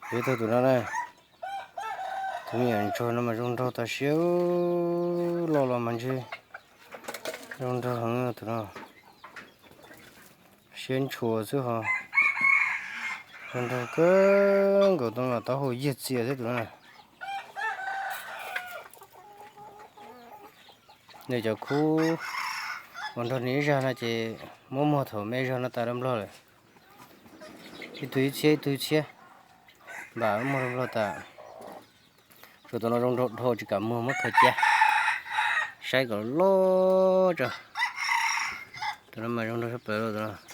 Peb tug tus no na, tus me nyuam ntsuag no mas zoo nraug tas siab, loj los mas ntshe zoo nraug heev tus no. Siab ntshua xwb ho. Zoo nraug kawg nkaus, tus no mas taub hau yag txias thiab tus no. Nws cov khub uas nrog nws ib zag no ces muab muag thaum me zog no tas rau nplog lawm. Ib tug ib txhiab ib tug ib txhiab, npam muag rau nplog tas. Tsuas tus no zoo nraug dhau tsis kam muag muab khaws cia. Saib kom loj tso. Tus no mas zoo nraug sab plaws tus no.